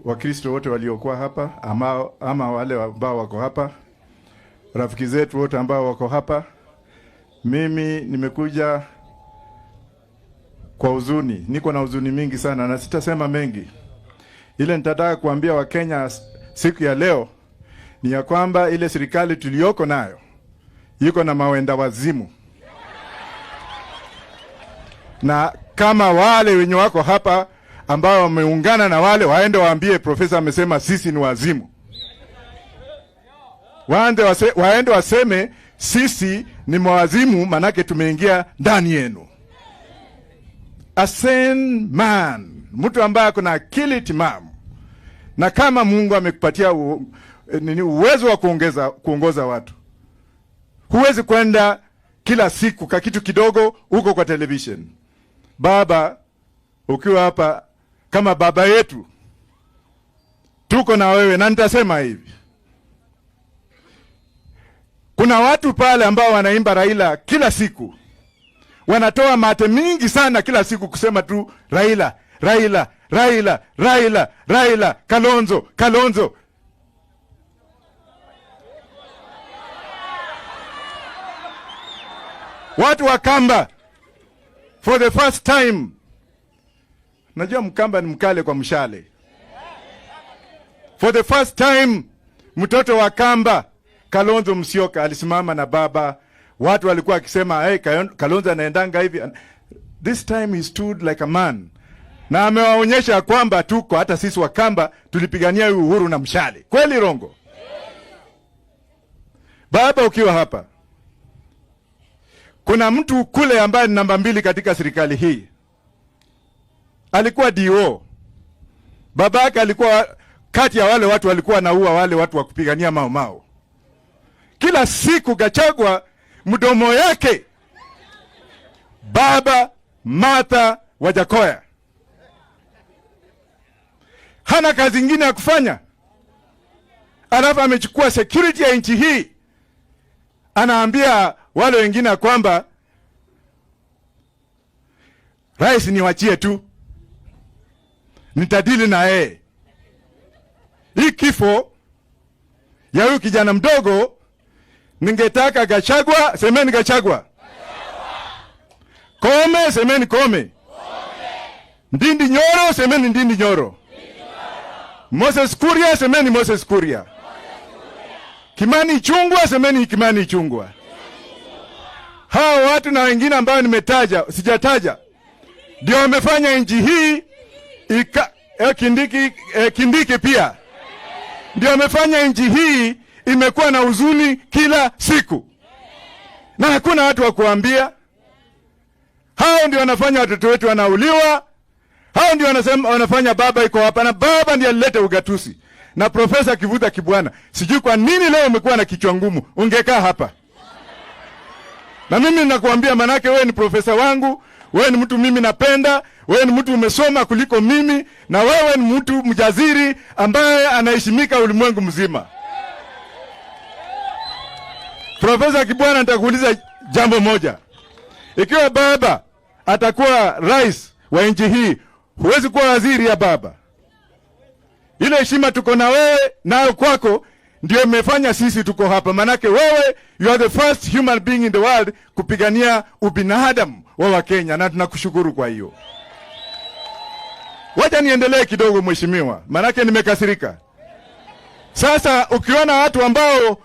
Wakristo wote waliokuwa hapa ama wale ambao wako hapa, rafiki zetu wote ambao wako hapa, mimi nimekuja kwa huzuni, niko na huzuni mingi sana na sitasema mengi. Ile nitataka kuambia Wakenya siku ya leo ni ya kwamba ile serikali tuliyoko nayo iko na mawenda wazimu, na kama wale wenye wako hapa ambao wameungana na wale waende waambie profesa amesema sisi ni wazimu. Waende waseme sisi ni mawazimu, manake tumeingia ndani yenu. A sane man, mtu ambaye ako na akili timamu, na kama Mungu amekupatia nini uwezo wa kuongoza watu, huwezi kwenda kila siku ka kitu kidogo huko kwa television. Baba, ukiwa hapa kama baba yetu, tuko na wewe, na nitasema hivi, kuna watu pale ambao wanaimba Raila kila siku, wanatoa mate mingi sana kila siku kusema tu Raila, Raila, Raila, Raila, Raila, Kalonzo, Kalonzo. Watu wa Kamba for the first time, najua Mkamba ni mkale kwa mshale. For the first time mtoto wa Kamba Kalonzo Musyoka alisimama na baba. Watu walikuwa wakisema hey, Kalonzo anaendanga hivi. This time he stood like a man, na amewaonyesha kwamba tuko hata sisi Wakamba tulipigania uhuru na mshale. Kweli Rongo? Baba, ukiwa hapa, kuna mtu kule ambaye ni namba 2 katika serikali hii, alikuwa DO. Babake alikuwa kati ya wale watu walikuwa wanaua wale watu wa kupigania Mau Mau. Kila siku Gachagua mdomo yake baba Martha Wajackoyah, hana kazi nyingine ya kufanya, alafu amechukua security ya nchi hii, anaambia wale wengine kwamba rais niwachie tu, nitadili na yeye. Hii kifo ya huyu kijana mdogo, ningetaka Gachagua, semeni Gachagua. Kome, semeni Kome. Ndindi Nyoro, semeni Ndindi Nyoro. Moses Kuria, semeni Moses Kuria. Kimani Ichung'wah, semeni Kimani Ichung'wah. Hawa watu na wengine ambao nimetaja, sijataja, ndio wamefanya nchi hii Kindiki pia ndio wamefanya nchi hii imekuwa na huzuni kila siku, na hakuna watu wa kuambia. Hao ndio wanafanya watoto wetu wanauliwa. Hao ndio wanafanya baba iko hapa, na baba ndiye alileta ugatusi. Na Profesa Kivutha Kibwana, sijui kwa nini leo umekuwa na kichwa ngumu, ungekaa hapa. Na mimi ninakuambia, manake wewe ni profesa wangu, wewe ni mtu mimi napenda, wewe ni mtu umesoma kuliko mimi, na wewe ni mtu mjaziri ambaye anaheshimika ulimwengu mzima. Profesa Kibwana, nitakuuliza jambo moja. Ikiwa baba atakuwa rais wa nchi hii, huwezi kuwa waziri ya baba. Ile heshima tuko na wewe nayo kwako ndio imefanya sisi tuko hapa. Manake wewe you are the first human being in the world kupigania ubinadamu wa Wakenya, na tunakushukuru kwa hiyo. Wacha niendelee kidogo mheshimiwa, manake nimekasirika. Sasa ukiona watu ambao